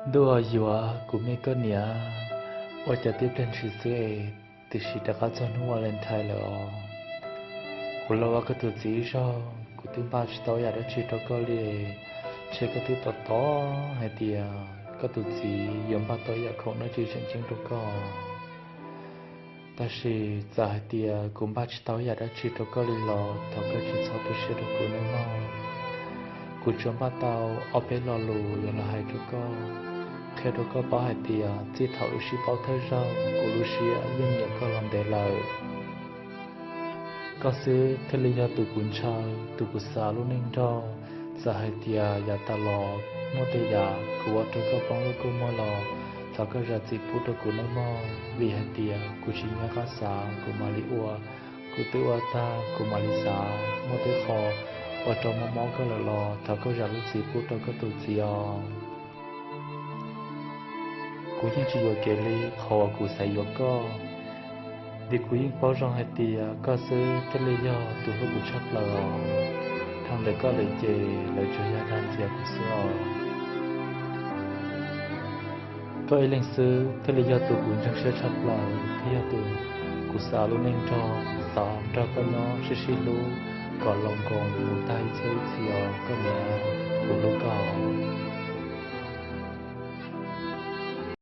Ntuj yuav kuv me koj niam, ua cas tib pliag ntshis xwb es tiam sis rov qab txog hnub Valentine lawm os. Kuv los ua koj tus txiv ib zaug kuv twb npaj tsis tau yam dab tsi rau koj li. Ntshe koj twb tos tos hais tias koj tus txiv yuav npaj tau yam khoom dab tsi tseem ceeb rau koj. Tab sis txawm hais tias kuv npaj tsis tau yam dab tsi rau koj li los thov koj tsis txhob tu siab rau kuv nawb mog. Kuv tsuas npaj tau ob peb lo lus yuav los hais rau koj, qhia rau koj paub hais tias txij thaum wb sib paub thawj zaug kuv lub siab yeej nyiam koj los ntev lawm. Koj xwb thiaj li yog tus kuv ntshaw, tus kuv xav lub neej nrog. Txawm hais tias yav tas los muaj tej yam kuv ua rau koj poob lub kua muag los thov koj zam txim pub rau kuv nawb mog, vim hais tias kuv tsis nyob qab xav kuv mam li ua, kuv twb ua tag kuv mam li xav. Muaj tej qho ua rau mob mob koj lawm los thov koj zam lub txim pub rau koj tus txiv os. Kuv yeej tsis yuam kev li qhov uas kuv xav yuav koj, vim kuv yeej paub zoo hais tias koj xwb thiaj li yog tus hlub kuv tshaj plaws os. Dhau ntawm koj lawm ces lawv tsuas yog dag ntxias kuv xwb os. Koj ib leeg xwb thiaj li yog tus kuv ntseeg siab tshaj plaws thiab yog tus kuv xav lub neej nrog, xav nrog koj nyob sib sib hlub kom laus nkoos mus tag ib txhiab ib txhis os koj niam, kuv hlub koj.